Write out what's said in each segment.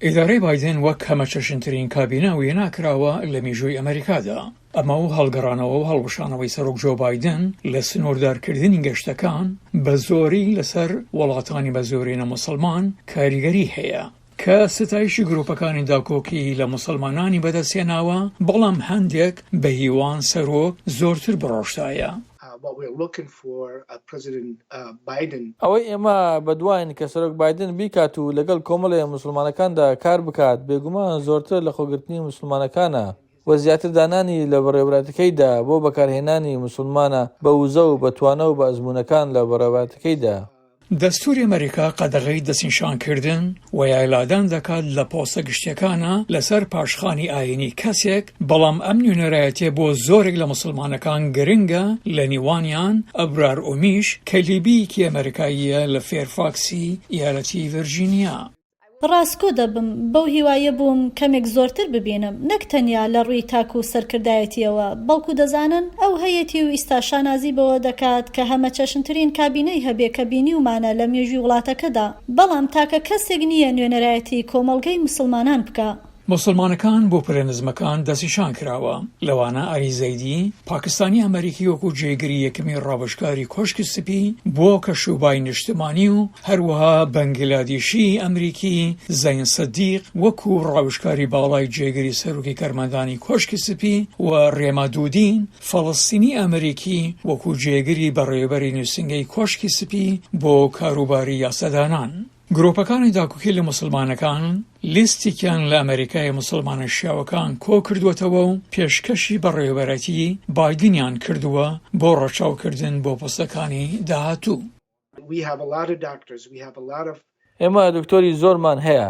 ئیدارەی بایدن وەک هەمەچەشنترین کابینە وێنا کراوە لە میژووی ئەمەریکادا. ئەمە و هەڵگەڕانەوە و هەڵوەشانەوەی سەرۆک جۆ بایدن لە سنووردارکردنی گەشتەکان بە زۆری لەسەر وڵاتانی بە زۆرینە موسڵمان کاریگەری هەیە کە ستایشی گروپەکانی داکۆکی لە موسڵمانانی بەدەستهێناوە، بەڵام هەندێک بە هیوان سەرۆک زۆرتر بڕۆشتایە. ئەوەی ئێمە بەدواین کە سەرۆک بایدن بیکات و لەگەڵ کۆمەڵی موسڵمانەکاندا کار بکات، بێگومان زۆرتر لەخۆگرتنی موسڵمانەکانە و زیاتر دانانی لە بەڕێوەبەرایەتەکەیدا بۆ بەکارهێنانی موسڵمانە بە وزە و بە توانا و بە ئەزموونەکان لە بەڕێوەبەرایەتەکەیدا. دەستوری ئەمریکا قەدەغەی دەستنیشانکردن و یا لادان دەکات لە پۆستە گشتیەکانە لەسەر پاشخانی ئاینی کەسێک، بەڵام ئەم نوێنەرایەتیە بۆ زۆرێک لە موسڵمانەکان گرنگە لە نیوانیان ئەبرار ئومیش کە لیبییەکی ئەمریکاییە لە فێرفاکسی ئیالەتی ڤێرجینیا. ڕاستگۆ دەبم، بەو هیوایە بووم کەمێک زۆرتر ببینم، نەک تەنیا لە ڕووی تاک و سەرکردایەتییەوە، بەڵکو دەزانن ئەو هەیەتی و ئیستا شانازی بەوە دەکات کە هەمەچەشنترین کابینەی هەبێ کە بینیومانە لە مێژووی وڵاتەکەدا، بەڵام تاکە کەسێک نییە نوێنەرایەتی کۆمەڵگەی موسڵمانان بکا. موسڵمانەکان بۆ پلە نزمەکان دەستنیشان کراوە، لەوانە عەلی زەیدی، پاکستانی ئەمەریکی وەکو جێگری یەکەمی ڕاوێژکاری کۆشکی سپی بۆ کەشوبای نیشتمانی و هەروەها بەنگلادیشی ئەمریکی زەین سدیق وەکو ڕاوێژکاری باڵای جێگری سەرۆکی کارمەندانی کۆشکی سپی و ڕێما دودین فەڵەستینی ئەمریکی وەکو جێگری بەڕێوەبەری نووسینگەی کۆشکی سپی بۆ کاروباری یاسادانان. گروپەکانی داکۆکی لە موسڵمانەکان لیستێکیان لە ئەمەریکای موسڵمانە شیاوەکان کۆکردووەتەوە و پێشکەشی بەڕێوەبەرایەتی بایدنیان کردووە بۆ ڕەچاوکردن بۆ پۆستەکانی داهاتوو. ئێمە دکتۆری زۆرمان هەیە،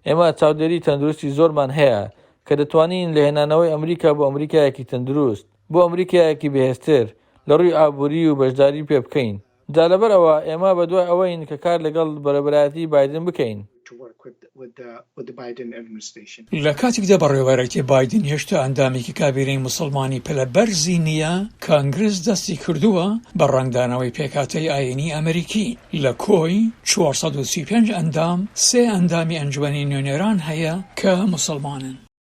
ئێمە چاودێری تەندروستی زۆرمان هەیە کە دەتوانین لە هێنانەوەی ئەمریکا بۆ ئەمریکایەکی تەندروست، بۆ ئەمریکایەکی بەهێزتر لە ڕووی ئابووری و بەشداری پێ بکەین. جا لەبەر ئەوە ئێمە بەدوای ئەوەین کە کار لەگەڵ بەڕێوەبەرایەتی بایدن بکەین. لە کاتێکدا بەڕێوەبەرایەتی بایدن هێشتا ئەندامێکی کابینەی موسڵمانی پلە بەرزی نییە، کانگرس دەستی کردووە بە ڕەنگدانەوەی پێکهاتەی ئایینی ئەمریکی. لە کۆی 435 ئەندام، سێ ئەندامی ئەنجومەنی نوێنەران هەیە کە موسڵمانن.